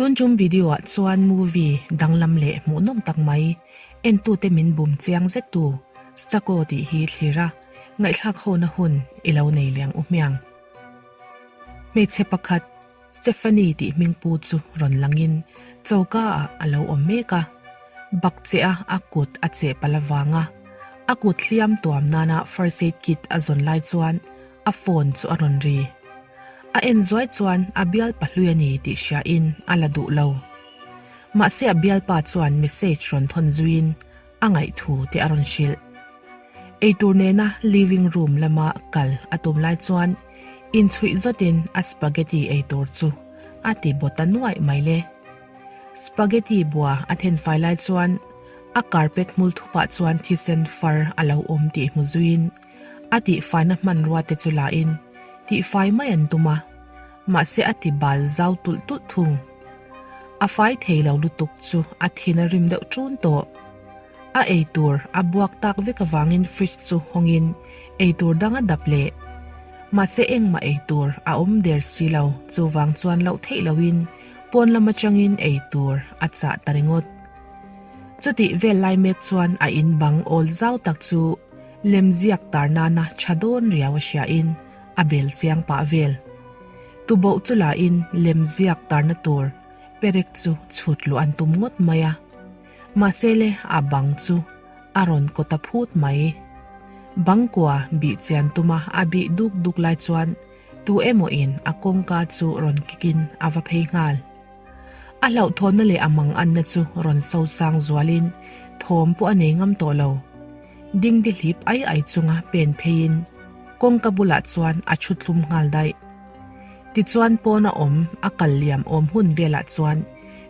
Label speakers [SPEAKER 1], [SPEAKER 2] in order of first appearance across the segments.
[SPEAKER 1] Tun tum video ah chuan movie danglam leh hmuhnawm tak mai entute min bum chiang zet tu Stucco tih hi thlir a, ngaihthlak hona hun i lo nei liang u hmiang. Hmeichhe pakhat Stephanie tih hmingpu chu rawn langin choka ah a lo awm mek a, bak che a a kut a cheh palh avanga a kut hliam tuam nana first aid kit a zawn lai chuan a phone chu a rawn ri. A en zuai chuan a bialpa hlui a ni tih hria in a la duh lo. Mahse a bialpa chuan message rawn thawn zuiin a ngaihthu te a rawn hrilh. Eitur nena living room lama kal a tum lai chuan inchhuih zawtin a spaghetti eitur chu a ti baw ta nuaih mai le. Spaghetti bua a then fai lai chuan a carpet hmul thupah chuan thisen far a lo awm tih hmu zuiin a tihfaina hmanrua te chu lain tihfai mai an tum a, mahse a ti bal zau tulh tulh thung. A fai thei lo lutuk chu a thin a rim deuh ṭun tawh. A eitur a buak tak vek avangin fridge chu hawngin eitur dang a dap leh. Mahse engmah eitur a awm der si lo, chuvang chuan loh theih loin pawn lam atangin eitur a chah ta ringawt. Chutih vel lai mek chuan a in bang awl zau tak chu lemziak tar nana tha dawn riau a hriain a bel chiang pah vel. Tuboh chu lain lemziak tarna tur perek chu chhut luh an tum ngawt mai a. Mahse le a bang chu a rawn kaw ta phut mai. Bang kua bih chian tuma a bih duk duk lai chuan tu emaw in a kawngka chu rawn kik in a va phei nghal. A hlauhthawnna leh a mang anna chu rawn so sang zualin thawm pawh a nei ngam tawh lo. Dingdi hlip ai ai chunga pen pheiin kawngka bulah chuan a thu thlum nghal daih. Tichuan pawna awm a kal liam awm hun velah chuan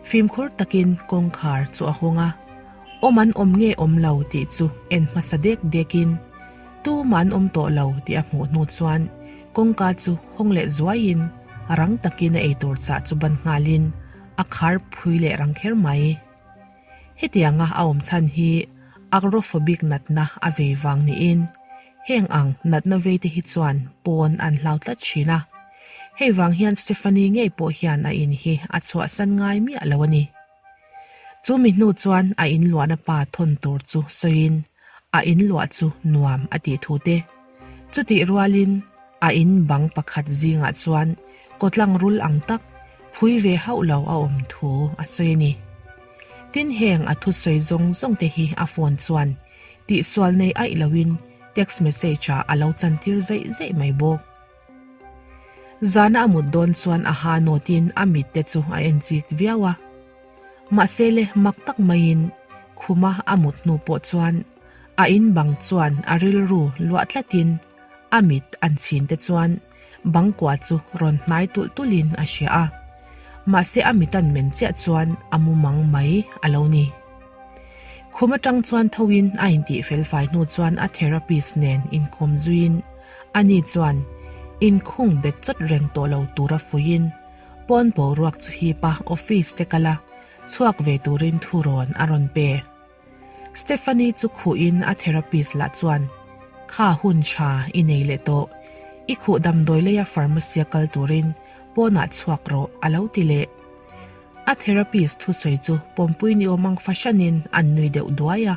[SPEAKER 1] fimkhur takin kawngkhar chu a hawng a, awm an awm nge awm lo tih chu en hmasa dek dekin tumah an awm tawh lo tih a hmuh hnu chuan kawngka chu hawng leh zuaiin rang takin a eitur chah chu ban nghalin a khar phui leh rang kher mai. Hetianga a awm chhan hi agrophobic natna a vei vang niin heng ang natna vei te hi chuan pawn an hlau tlat thin a. Hei vang hian Stephanie ngei pawh hian a in hi a chhuahsan ngai miah lo a ni. Chu mi hnu chuan a in luahna pa thawn tur chu sawiin a in luah chu nuam a tih thu te. Chutih rualin a in bang pakhat zingah chuan kawtlang rul ang tak phui ve hauh lo a awm thu a sawi a ni. Tin heng a thusawi zawng zawng te hi a phone chuan tihsual nei aih loin text message ah a lo chantir zeih zeih mai bawk. Zana a mut dawn chuan a ha nawtin a mit te chu a en chik viau a. Mahse le mak tak maiin khuma a mut hnu pawh chuan a in bang chuan a rilru luah tlatin a mit an chhin te chuan bang kua chu rawn hnai tulh tulhin a hria a. Mahse a mit an men chiah chuan a mu mang mai a lo ni. Khum atang chuan thoin a intih felfai hnu chuan a therapist nen inkawm zuiin ani chuan inkhung bet chawt reng tawh lo tura fuiin pawn boruak chu hip a office te kal a chhuak ve turin thurawn a rawn pe. Stephanie chu khuhin a therapist lah chuan Kha hun tha i nei leh tawh, i khuh damdawi leia pharmacy a kal turin pawnah chhuak rawh a lo ti leh. A therapist thusawi chu pawmpui ni awm ang fahranin an nui deuh duai a.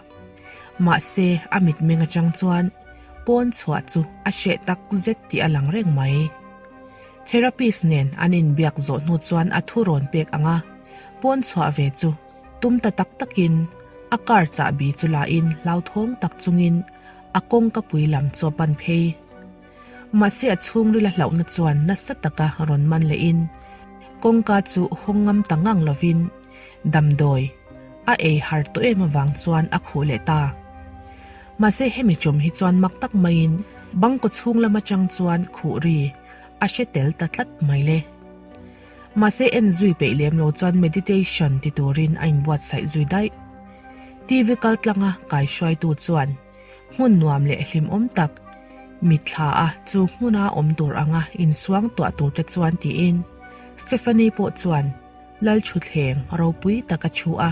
[SPEAKER 1] Mahse a mitmeng atang chuan pawn chhuah chu a hreh tak zet tih a lang reng mai. Therapist nen an inbiak zawh hnu chuan a thu rawn pek ang a, pawn chhuah ve chu tum ta tak takin a car chahbi chu lain hlauthawng tak chungin a kawngka pui lam chu a pan phei. Mahse a chhungril a hlauhna chuan nasa taka rawn man lehin kawngka chu hawng ngam ta ngang lovin damdawi a ei har tawh em avang chuan a khuh leh ta. Mahse hemi chawm hi chuan mak tak maiin bangkaw chhung lam atang chuan khuh ri a hre tel ta tlat mai le. Mahse en zui peih lem lo chuan meditation ti turin a inbuatsaih zui daih. TV kal tlanga kaihruaitu chuan hmun nuam leh hlimawm tak mitthla a chu hmuna awm tur anga insuang tuah tur te chuan tiin Stephanie pawh chuan Lal thutthleng ropui tak a thu a,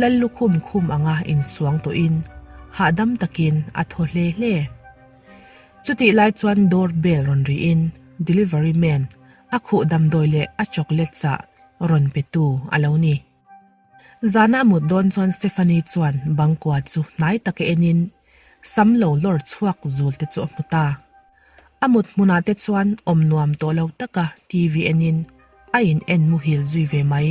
[SPEAKER 1] Lal lukhum khum anga insuang tawhin hahdam takin a thaw hle hle. Chutih lai chuan door bell rawn riin delivery man a khuh damdawi leh a chocolate chah. Rawn petu a lo ni. Zana a mut dawn chuan Stephanie chuan bangkua chu hnai taka enin sam lo lawr chhuak zul te chu a hmu ta. A mut hmunah te chuan awm nuam tawh lo taka TV enin a in en muhil zui ve mai.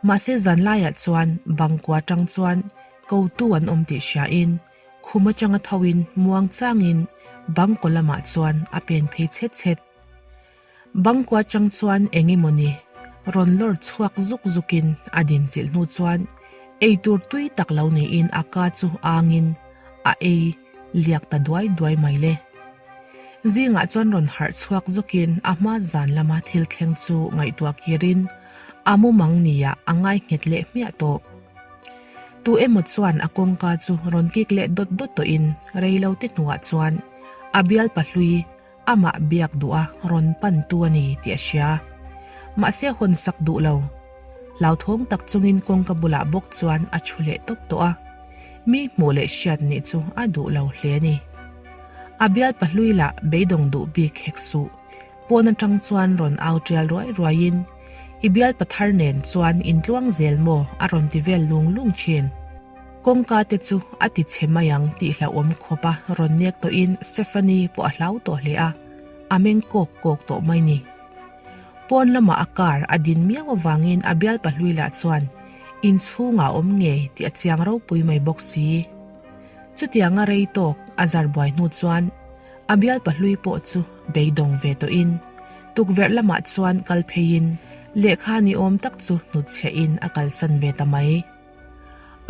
[SPEAKER 1] Mahse zanlaiah chuan bangkua tang chuan kotu an awm tih hriain khum atanga thoin muang changin bangkaw lamah chuan a pen phei chhet chhet. Bangkua chang chuan eng emawni rawn lawr chhuak zuk zukin a din chilh hnu chuan eitur tui tak lo niin a ka chu angin a ei liak ta duai duai mai le. Zingah chuan rawn harh chhuak zukin a hma zan lama thil thleng chu ngaihtuah kirin a mumang nia a ngai nghet leh hmiah tawh. Tu emaw chuan a kawngka chu rawn kik leh dawt dawt tawhin reilote hnuah chuan a bialpa hlui Amah biak duh a rawn pan tu a ni tih a hria. Mahse hawn sak duh lo. Hlauthawng tak chungin kawngka bulah bawk chuan a thu leh tawp tawh a. Mi hmuh leh hriat nih chu a duh lo hle a ni. A bial pahlui lah beidawng duh bik hek suh. Pawn atang chuan rawn au tial ruai ruaiin, I bial pathar nen chuan intluang zel maw a rawn ti vel lung lung thin. Kawngka te chu a ti chhe mai ang tih hlauhawm khawp a rawn nek tawhin Stephanie pawh a hlau tawh hle a, a meng kawk kawk tawh mai ni. Pawn lamah a car a din miau avangin a bialpa hlui lah chuan inchhungah a awm ngei tih a chiang ropui mai bawk si. Chutianga rei tawk a zar buai hnu chuan a bialpa hlui pawh chu beidawng ve tawhin tukverh lamah chuan kal pheiin lehkha ni awm tak chu hnutchhiahin a kalsan ve ta mai.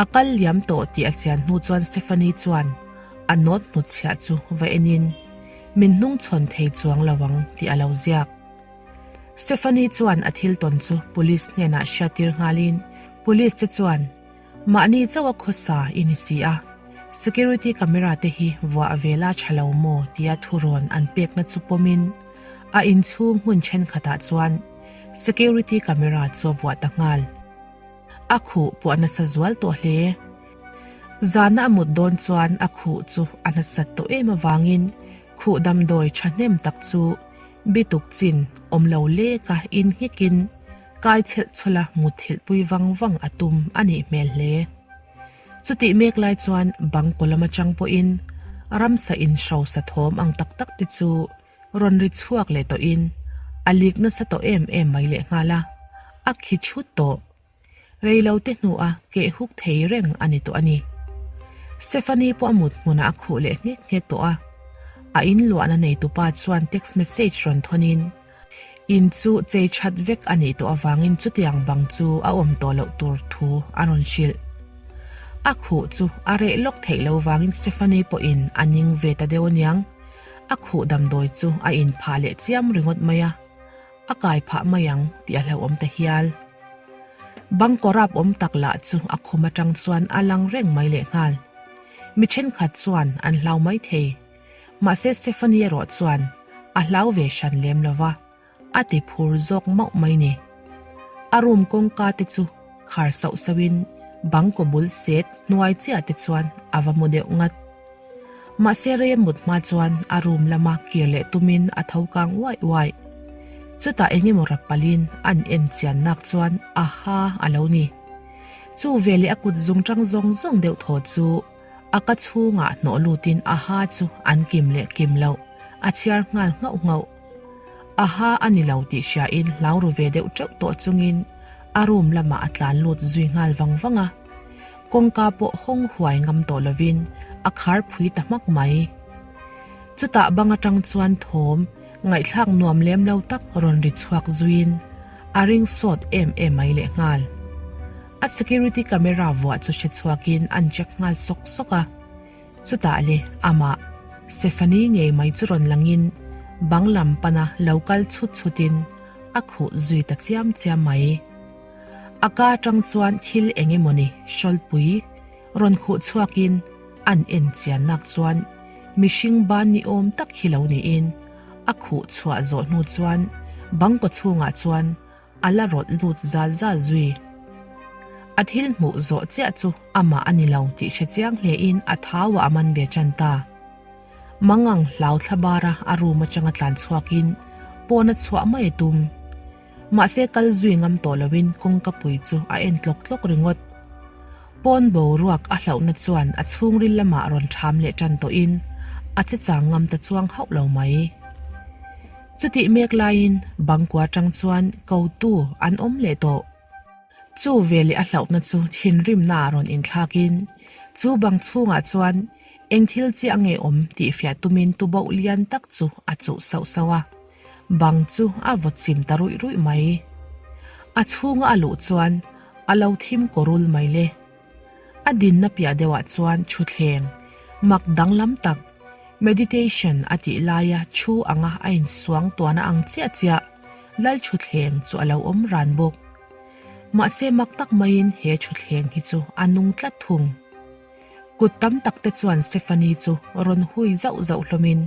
[SPEAKER 1] A kal liam tawh tih a chian hnu chuan Stephanie chuan a note hnutchhiah chu va enin min hnungchhawn thei chuang lo ang tih a lo ziak. Stephanie chuan a thil tawn chu police hnenah hriattir nghalin police te chuan mahni chauh a khawsa i ni si a, security camera te hi vuah ve la tha lo maw tia thurawn an pekna chu pawmin a inchhung hmun thenkhatah chuan security camera chu a vuah ta nghal. A khuh pawh a nasa zual tawh hle. Zana a mut dawn chuan a khuh chu a nasat tawh em avangin khuh damdawi thahnem tak chu bituk chin awm lo leka innghekin kai chhelh chhawla mutthilh pui vang vang a tum a nih hmel hle. Chutih mek lai chuan bang kaw lam atang pawhin ramsa inhrosa thawm ang tak tak te chu Rawn ri chhuak leh tawhin a lik nasa tawh em em mai lehnghal a, a khi chhut tawh. Reilo te hnuah keh huk thei reng a ni tawh a ni. Stephanie pawh a mut hmunah a khuh leh nghek nghek tawh a, a in luahna neitupa chuan text message rawn thawnin in chu chei that vek a nih tawh avangin chutiang bang chu a awm tawh loh tur thu a rawn hrilh. A khuh chu a reh lawk theih lo vangin Stephanie pawhin a ning ve ta deuh aniang. A khuh damdawi chu a inphah leh chiam ringawt mai a, a kai phah mai ang tih a hlauhawm ta hial. Bangkaw rap awm tak lah chu a khum atang chuan a lang reng mai lehnghal. Mi thenkhat chuan an hlau mai thei. Mahse Stephanie erawh chuan a hlau ve hran lem lo va. A ti phur zawk mauh mai ni. A room kawngka te chu khar sauh sauh in bang kaw bul set hnuai chiah te chuan a va mu deuh ngat. Mahse rei a mut hma chuan a room lama kir leh tumin a tho kang uaih uaih. Chutah eng emaw rap palhin an en chian nak chuan aha a lo ni. Chu veleh a kut zung tang zawng zawng deuh thaw chu A ka chhungah hnawh lutin a ha chu an kim leh kim loh a chhiar nghal nghauh nghauh. A ha a ni lo tih hriain hlau ru ve deuh teuh tawh chungin a room lamah a tlan lut zui nghal vang vang a. Kawngka pawh hawng huai ngam tawh lovin a khar phui ta hmak mai. Chutah bang atang chuan thawm ngaihthlak nuam lem lo tak rawn ri chhuak zuiin a ring sawt em em mai lehnghal. A security camera vuah chu hre chhuakin an check nghal sawk sawk a, chutah le amah Stephanie ngei mai chu rawn langin bang lam pana lo kal chhut chhutin a khuh zui ta chiam chiam mai. A ka atang chuan thil eng emawni hrawlpui rawn khuh chhuakin an en chian nak chuan mihring ban ni awm tak hi lo niin a khuh chhuah zawh hnu chuan bang kaw chhungah chuan A la rawlh lut zal zal zui. A thil hmuh zawh chiah chu amah a ni lo tih hre chiang hlein a thauah a man ve tan ta. Mangang hlau thla bara a room atanga tlan chhuakin pawn a chhuah mai a tum. Mahse kal zui ngam tawh loin kawngkapui chu a en tlawk tlawk ringawt. Pawn boruak a hlauhna chuan a chhungril lamah rawn ṭham leh ṭan tawhin a che chang ngam ta chuang hauh lo mai. Chutih mek laiin bangkua ṭang chuan kotu an awm leh tawh. Chu veleh a hlauhna chu thinrimna ah rawn inthlakin chu bang chhungah chuan eng thil chiah nge awm tih fiah tumin tuboh lian tak chu a chuh sauh sauh a, bang chu a vaw chim ta ruih ruih mai. A chhunga a luh chuan a lo thim kawrul mai le. A dinna piah deuhah chuan thutthleng mak danglam tak meditation a tih laia thu anga a insuang tuahna ang chiah chiah lal thutthleng chu a lo awm ran bawk. Mahse mak tak maiin he thutthleng hi chu a nung tlat thung. Kut tam tak te chuan Stephanie chu rawn hui zauh zauh hlawmin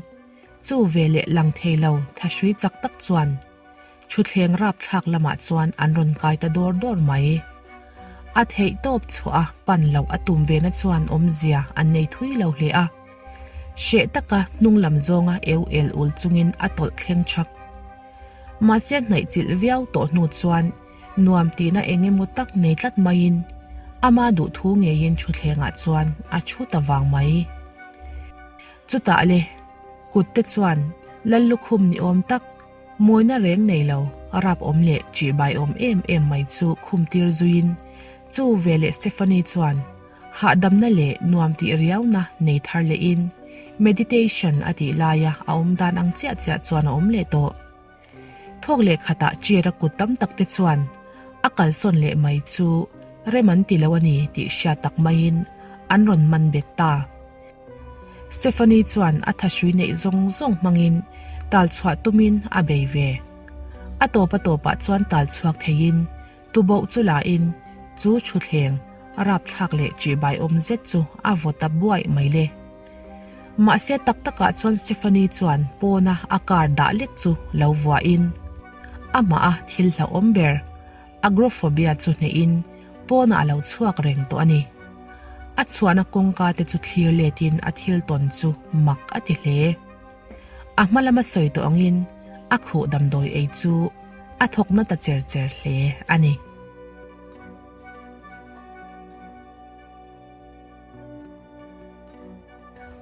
[SPEAKER 1] chu veleh lang thei lo thahrui chak tak chuan Thutthleng rapthlak lamah chuan an rawn kai ta dawr dawr mai. A theih tawp chhuah a pan loh a tum ve na chuan awmzia an nei thui lo hle a. Hreh taka hnung lam zawnga eu el ul chungin a tawlh thleng chak. Mahse hnaih chilh viau tawh hnu chuan nuam tihna eng emaw tak nei tlat maiin ama duhthu ngeiin thutthlengah chuan a thu ta vang mai. Chutah le, kut te chuan lal lukhum ni awm tak Mawina reng nei lo, rap awm leh ṭihbai awm em em mai chu khum tir zuiin chu veleh Stephanie chuan hahdamna leh nuam tih riauna nei thar lehin meditation a tih laia a awm dan ang chiah chiah chuan a awm leh tawh. Thawk leh khatah chair a kut tam tak te chuan a kalsawn leh mai chu rem an ti lo a ni tih hriat tak maiin an rawn man bet ta. Stephanie chuan a thahrui neih zawng zawng hmangin tal chhuah tumin a bei ve. A tawp a tawpah chuan tal chhuak theiin tuboh chu lain chu thutthleng rapthlak leh ṭihbaiawm zet chu a vaw ta buaih mai le. Mahse tak takah chuan Stephanie chuan pawna a car dah lek chu lo vuahin amah a thil hlauhawm ber Agoraphobia chu hnehin pawnah a lo chhuak reng tawh a ni. A chhuahna kawngka te chu thlir letin a thil tawn chu mak a ti hle. A hma lama sawi tawh angin a khuh damdawi ei chu a thawk na ta cher cher hle a ni.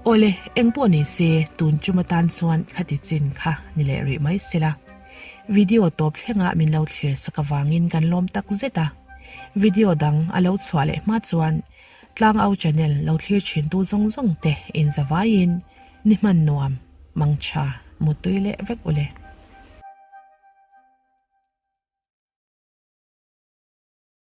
[SPEAKER 1] Awle, eng pawh ni se, tun chum atan chuan khati chin kha ni leh rih mai sela. Video tawp thlengah min lo thlir sak avangin kan lawm tak zet a. Video dang a lo chhuah leh hma chuan Tlangau channel lo thlir thintu zawng zawng te inzavaiin ni hman nuam, mangtha, muttui leh vek ule.